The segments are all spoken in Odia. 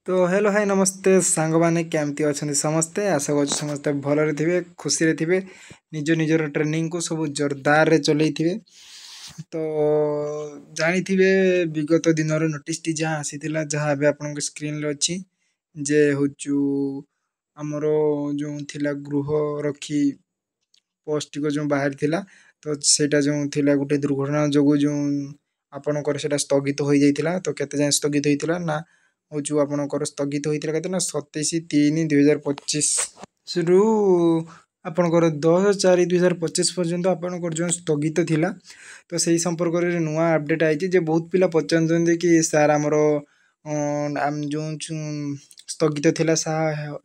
ତ ହ୍ୟାଲୋ, ହାଇ, ନମସ୍ତେ ସାଙ୍ଗମାନେ। କେମିତି ଅଛନ୍ତି ସମସ୍ତେ? ଆଶା କରୁଛି ସମସ୍ତେ ଭଲରେ ଥିବେ, ଖୁସିରେ ଥିବେ, ନିଜ ନିଜର ଟ୍ରେନିଂକୁ ସବୁ ଜୋରଦାରରେ ଚଲେଇଥିବେ। ତ ଜାଣିଥିବେ, ବିଗତ ଦିନର ନୋଟିସ୍ଟି ଯାହା ଆସିଥିଲା, ଯାହା ଏବେ ଆପଣଙ୍କ ସ୍କ୍ରିନ୍ରେ ଅଛି, ଯେ ହେଉଛୁ ଆମର ଯେଉଁ ଥିଲା ଗୃହରକ୍ଷୀ ପୋଷ୍ଟଟିକ ଯେଉଁ ବାହାରିଥିଲା, ତ ସେଇଟା ଯେଉଁ ଥିଲା ଗୋଟେ ଦୁର୍ଘଟଣା ଯୋଗୁଁ ଯେଉଁ ଆପଣଙ୍କର ସେଇଟା ସ୍ଥଗିତ ହୋଇଯାଇଥିଲା। ତ କେତେ ଯାଏଁ ସ୍ଥଗିତ ହୋଇଥିଲା ନା ହେଉଛି ଆପଣଙ୍କର ସ୍ଥଗିତ ହୋଇଥିଲା କେତେ ନା 27/3/2025ରୁ ଆପଣଙ୍କର 10/4/2025 ପର୍ଯ୍ୟନ୍ତ ଆପଣଙ୍କର ଯେଉଁ ସ୍ଥଗିତ ଥିଲା। ତ ସେଇ ସମ୍ପର୍କରେ ନୂଆ ଅପଡ଼େଟ୍ ଆଇଛି ଯେ ବହୁତ ପିଲା ପଚାରୁଛନ୍ତି କି ସାର୍, ଆମର ଯେଉଁ ସ୍ଥଗିତ ଥିଲା ସାହା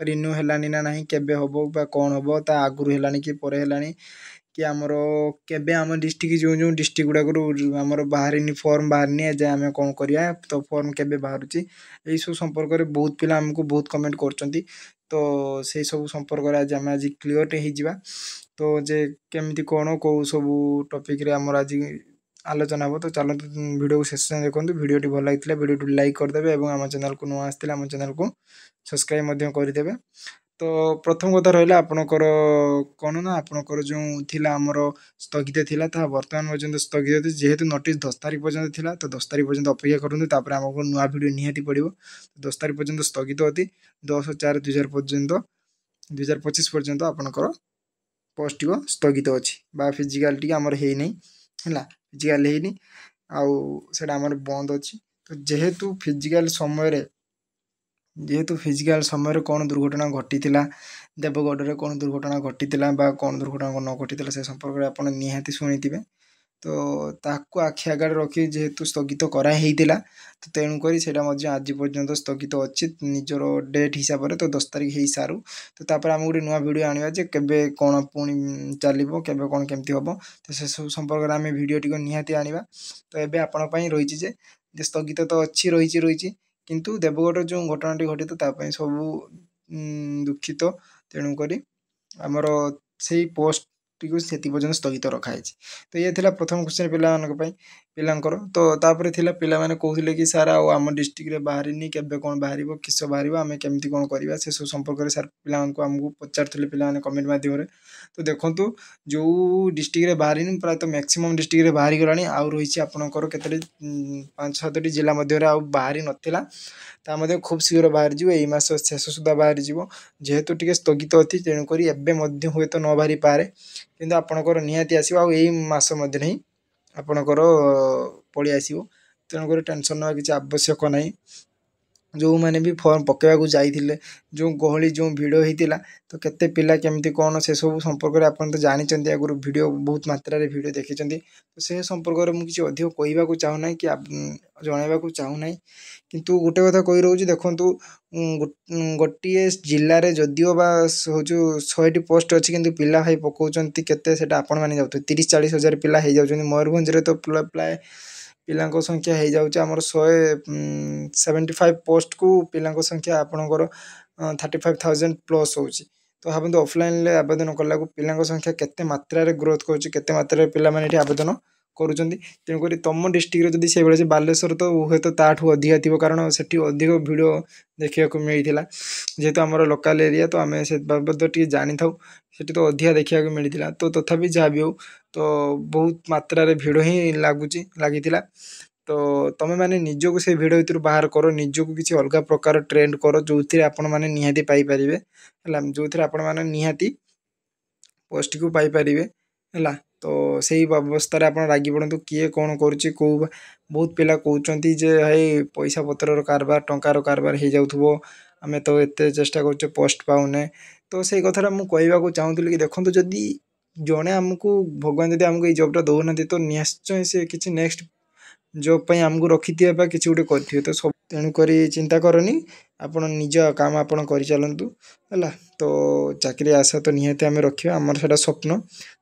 ରିନ୍ୟୁ ହେଲାନି ନା ନାହିଁ, କେବେ ହେବ ବା କ'ଣ ହେବ, ତା ଆଗରୁ ହେଲାଣି କି ପରେ ହେଲାଣି, କି ଆମର କେବେ ଆମ ଡିଷ୍ଟ୍ରିକ୍ଟ ଯେଉଁ ଯେଉଁ ଡିଷ୍ଟ୍ରିକ୍ଟ ଗୁଡ଼ାକରୁ ଆମର ବାହାରିନି, ଫର୍ମ ବାହାରିନି ଏଯାଏଁ, ଆମେ କ'ଣ କରିବା, ତ ଫର୍ମ କେବେ ବାହାରୁଛି, ଏଇସବୁ ସମ୍ପର୍କରେ ବହୁତ ପିଲା ଆମକୁ ବହୁତ କମେଣ୍ଟ କରୁଛନ୍ତି। ତ ସେଇ ସବୁ ସମ୍ପର୍କରେ ଆଜି ଆମେ ଆଜି କ୍ଲିଅର୍ଟେ ହେଇଯିବା। ତ ଯେ କେମିତି କ'ଣ କେଉଁ ସବୁ ଟପିକ୍ରେ ଆମର ଆଜି ଆଲୋଚନା ହେବ। ତ ଚାଲନ୍ତୁ, ଭିଡ଼ିଓକୁ ଶେଷ ଯାଏଁ ଦେଖନ୍ତୁ। ଭିଡ଼ିଓଟି ଭଲ ଲାଗିଥିଲେ ଭିଡ଼ିଓଟି ଲାଇକ୍ କରିଦେବେ ଏବଂ ଆମ ଚ୍ୟାନେଲକୁ ନୂଆ ଆସିଥିଲେ ଆମ ଚ୍ୟାନେଲକୁ ସବସ୍କ୍ରାଇବ୍ ମଧ୍ୟ କରିଦେବେ। ତ ପ୍ରଥମ କଥା ରହିଲା ଆପଣଙ୍କର କ'ଣ ନା ଆପଣଙ୍କର ଯେଉଁ ଥିଲା ଆମର ସ୍ଥଗିତ ଥିଲା, ତାହା ବର୍ତ୍ତମାନ ପର୍ଯ୍ୟନ୍ତ ସ୍ଥଗିତ ଅଛି। ଯେହେତୁ ନୋଟିସ୍ 10 ତାରିଖ ପର୍ଯ୍ୟନ୍ତ ଥିଲା, ତ 10 ତାରିଖ ପର୍ଯ୍ୟନ୍ତ ଅପେକ୍ଷା କରନ୍ତୁ, ତାପରେ ଆମକୁ ନୂଆ ଭିଡ଼ିଓ ନିହାତି ପଡ଼ିବ। 10 ତାରିଖ ପର୍ଯ୍ୟନ୍ତ ସ୍ଥଗିତ ଅଛି। 10/4/2000 ପର୍ଯ୍ୟନ୍ତ, 2025 ପର୍ଯ୍ୟନ୍ତ ଆପଣଙ୍କର ପୋଷ୍ଟଟିକ ସ୍ଥଗିତ ଅଛି ବା ଫିଜିକାଲ୍ ଟିକେ ଆମର ହେଇନାହିଁ। ହେଲା, ଫିଜିକାଲ୍ ହେଇନି ଆଉ ସେଇଟା ଆମର ବନ୍ଦ ଅଛି। ତ ଯେହେତୁ ଫିଜିକାଲ୍ ସମୟରେ କ'ଣ ଦୁର୍ଘଟଣା ଘଟିଥିଲା, ଦେବଗଡ଼ରେ କ'ଣ ଦୁର୍ଘଟଣା ଘଟିଥିଲା ବା କ'ଣ ଦୁର୍ଘଟଣା ନ ଘଟିଥିଲା, ସେ ସମ୍ପର୍କରେ ଆପଣ ନିହାତି ଶୁଣିଥିବେ। ତ ତାକୁ ଆଖି ଆଗରେ ରଖି ଯେହେତୁ ସ୍ଥଗିତ କରାହେଇଥିଲା, ତ ତେଣୁକରି ସେଇଟା ମଧ୍ୟ ଆଜି ପର୍ଯ୍ୟନ୍ତ ସ୍ଥଗିତ ଅଛି ନିଜର ଡେଟ୍ ହିସାବରେ। ତ 10 ତାରିଖ ହେଇସାରୁ, ତ ତାପରେ ଆମେ ଗୋଟେ ନୂଆ ଭିଡ଼ିଓ ଆଣିବା ଯେ କେବେ କ'ଣ ପୁଣି ଚାଲିବ, କେବେ କ'ଣ କେମିତି ହେବ। ତ ସେସବୁ ସମ୍ପର୍କରେ ଆମେ ଭିଡ଼ିଓଟିକୁ ନିହାତି ଆଣିବା। ତ ଏବେ ଆପଣଙ୍କ ପାଇଁ ରହିଛି ଯେ ସ୍ଥଗିତ ତ ଅଛି, ରହିଛି ରହିଛି, କିନ୍ତୁ ଦେବଗଡ଼ର ଯେଉଁ ଘଟଣାଟି ଘଟିଥିଲା ତା ପାଇଁ ସବୁ ଦୁଃଖିତ। ତେଣୁକରି ଆମର ସେଇ ପୋଷ୍ଟଟିକୁ ସେତିକି ପର୍ଯ୍ୟନ୍ତ ସ୍ଥଗିତ ରଖାହେଇଛି। ତ ଇଏ ଥିଲା ପ୍ରଥମ କ୍ୱେଶ୍ଚନ୍ ପିଲାମାନଙ୍କ ପାଇଁ, ପିଲାଙ୍କର। ତ ତାପରେ ଥିଲା, ପିଲାମାନେ କହୁଥିଲେ କି ସାର୍, ଆଉ ଆମ ଡିଷ୍ଟ୍ରିକ୍ଟରେ ବାହାରିନି, କେବେ କ'ଣ ବାହାରିବ, କିସ ବାହାରିବ, ଆମେ କେମିତି କ'ଣ କରିବା, ସେସବୁ ସମ୍ପର୍କରେ ସାର୍ ପିଲାମାନଙ୍କୁ ଆମକୁ ପଚାରୁଥିଲେ ପିଲାମାନେ କମେଣ୍ଟ ମାଧ୍ୟମରେ। ତ ଦେଖନ୍ତୁ, ଯେଉଁ ଡିଷ୍ଟ୍ରିକ୍ଟରେ ବାହାରିନି, ପ୍ରାୟତଃ ମ୍ୟାକ୍ସିମମ୍ ଡିଷ୍ଟ୍ରିକ୍ଟରେ ବାହାରିଗଲାଣି। ଆଉ ରହିଛି ଆପଣଙ୍କର କେତୋଟି, ପାଞ୍ଚ ସାତଟି ଜିଲ୍ଲା ମଧ୍ୟରେ ଆଉ ବାହାରି ନଥିଲା, ତା ମଧ୍ୟ ଖୁବ୍ ଶୀଘ୍ର ବାହାରିଯିବ। ଏଇ ମାସ ଶେଷ ସୁଦ୍ଧା ବାହାରିଯିବ। ଯେହେତୁ ଟିକେ ସ୍ଥଗିତ ଅଛି, ତେଣୁକରି ଏବେ ମଧ୍ୟ ହୁଏତ ନ ବାହାରିପାରେ, କିନ୍ତୁ ଆପଣଙ୍କର ନିହାତି ଆସିବ ଆଉ ଏଇ ମାସ ମଧ୍ୟରେ ହିଁ ଆପଣଙ୍କର ପଳେଇ ଆସିବ। ତେଣୁକରି ଟେନସନ୍ ନେବା କିଛି ଆବଶ୍ୟକ ନାହିଁ। ଯେଉଁମାନେ ବି ଫର୍ମ ପକାଇବାକୁ ଯାଇଥିଲେ, ଯେଉଁ ଗହଳି, ଯେଉଁ ଭିଡ଼ ହେଇଥିଲା, ତ କେତେ ପିଲା କେମିତି କ'ଣ, ସେସବୁ ସମ୍ପର୍କରେ ଆପଣ ତ ଜାଣିଛନ୍ତି, ଆଗରୁ ଭିଡ଼ିଓ ବହୁତ ମାତ୍ରାରେ ଭିଡ଼ିଓ ଦେଖିଛନ୍ତି। ତ ସେ ସମ୍ପର୍କରେ ମୁଁ କିଛି ଅଧିକ କହିବାକୁ ଚାହୁଁନାହିଁ କି ଜଣାଇବାକୁ ଚାହୁଁନାହିଁ। କିନ୍ତୁ ଗୋଟେ କଥା କହି ରହୁଛି, ଦେଖନ୍ତୁ, ଗୋଟିଏ ଜିଲ୍ଲାରେ ଯଦିଓ ବା ହେଉଛି 100ଟି ପୋଷ୍ଟ ଅଛି, କିନ୍ତୁ ପିଲା ଭାଇ ପକାଉଛନ୍ତି କେତେ, ସେଇଟା ଆପଣମାନେ ଯାଉଥିବେ, 30-40 ହଜାର ପିଲା ହେଇଯାଉଛନ୍ତି। ମୟୂରଭଞ୍ଜରେ ତ ପ୍ରାୟ ପିଲାଙ୍କ ସଂଖ୍ୟା ହେଇଯାଉଛି ଆମର 175 ପୋଷ୍ଟକୁ ପିଲାଙ୍କ ସଂଖ୍ୟା ଆପଣଙ୍କର 35,000 ପ୍ଲସ୍ ହେଉଛି। ତ ଭାବନ୍ତୁ, ଅଫଲାଇନ୍ରେ ଆବେଦନ କଲାକୁ ପିଲାଙ୍କ ସଂଖ୍ୟା କେତେ ମାତ୍ରାରେ ଗ୍ରୋଥ୍ କରୁଛି, କେତେ ମାତ୍ରାରେ ପିଲାମାନେ ଏଠି ଆବେଦନ କରୁଛନ୍ତି। ତେଣୁକରି ତୁମ ଡିଷ୍ଟ୍ରିକ୍ଟରେ ଯଦି ସେଇଭଳି ଅଛି, ବାଲେଶ୍ୱର ତ ହୁଏତ ତାଠୁ ଅଧିକା ଥିବ, କାରଣ ସେଠି ଅଧିକ ଭିଡ଼ ଦେଖିବାକୁ ମିଳିଥିଲା। ଯେହେତୁ ଆମର ଲୋକାଲ୍ ଏରିଆ, ତ ଆମେ ସେ ବାବଦ ଟିକେ ଜାଣିଥାଉ। ସେଠି ତ ଅଧିକା ଦେଖିବାକୁ ମିଳିଥିଲା। ତ ତଥାପି ଯାହା ବି ହେଉ, ତ ବହୁତ ମାତ୍ରାରେ ଭିଡ଼ ହିଁ ଲାଗୁଛି, ଲାଗିଥିଲା। ତ ତୁମେମାନେ ନିଜକୁ ସେଇ ଭିଡ଼ ଭିତରୁ ବାହାର କର, ନିଜକୁ କିଛି ଅଲଗା ପ୍ରକାର ଟ୍ରେଣ୍ଡ କର, ଯେଉଁଥିରେ ଆପଣମାନେ ନିହାତି ପାଇପାରିବେ। ହେଲା, ଯେଉଁଥିରେ ଆପଣମାନେ ନିହାତି ପୋଷ୍ଟଟିକୁ ପାଇପାରିବେ। ହେଲା, ତ ସେଇ ବ୍ୟବସ୍ଥାରେ ଆପଣ ଲାଗି ପଡ଼ନ୍ତୁ। କିଏ କ'ଣ କରୁଛି, କେଉଁ ବହୁତ ପିଲା କହୁଛନ୍ତି ଯେ ଭାଇ, ପଇସା ପତ୍ରର କାରବାର, ଟଙ୍କାର କାରବାର ହେଇଯାଉଥିବ, ଆମେ ତ ଏତେ ଚେଷ୍ଟା କରୁଛେ, ପୋଷ୍ଟ ପାଉନେ। ତ ସେଇ କଥାଟା ମୁଁ କହିବାକୁ ଚାହୁଁଥିଲି କି ଦେଖନ୍ତୁ, ଯଦି ଜଣେ ଆମକୁ, ଭଗବାନ ଯଦି ଆମକୁ ଏଇ ଜବ୍ଟା ଦେଉନାହାନ୍ତି, ତ ନିଶ୍ଚୟ ସେ କିଛି ନେକ୍ସଟ ଜବ୍ ପାଇଁ ଆମକୁ ରଖିଥିବେ ବା କିଛି ଗୋଟେ କରିଥିବେ। ତ ସବୁ ତେଣୁକରି ଚିନ୍ତା କରନି, ଆପଣ ନିଜ କାମ ଆପଣ କରିଚାଲନ୍ତୁ। ହେଲା, ତ ଚାକିରି ଆଶା ତ ନିହାତି ଆମେ ରଖିବା, ଆମର ସେଇଟା ସ୍ୱପ୍ନ,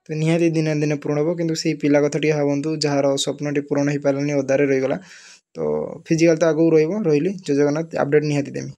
ତ ନିହାତି ଦିନେ ଦିନେ ପୂରଣ ହେବ। କିନ୍ତୁ ସେଇ ପିଲା କଥା ଟିକେ ଭାବନ୍ତୁ ଯାହାର ସ୍ୱପ୍ନଟି ପୂରଣ ହେଇପାରିଲାନି, ଅଧାରେ ରହିଗଲା। ତ ଫିଜିକାଲ୍ ତ ଆଗକୁ ରହିବ। ରହିଲି, ଜୟ ଜଗନ୍ନାଥ। ଅପଡ଼େଟ୍ ନିହାତି ଦେମି।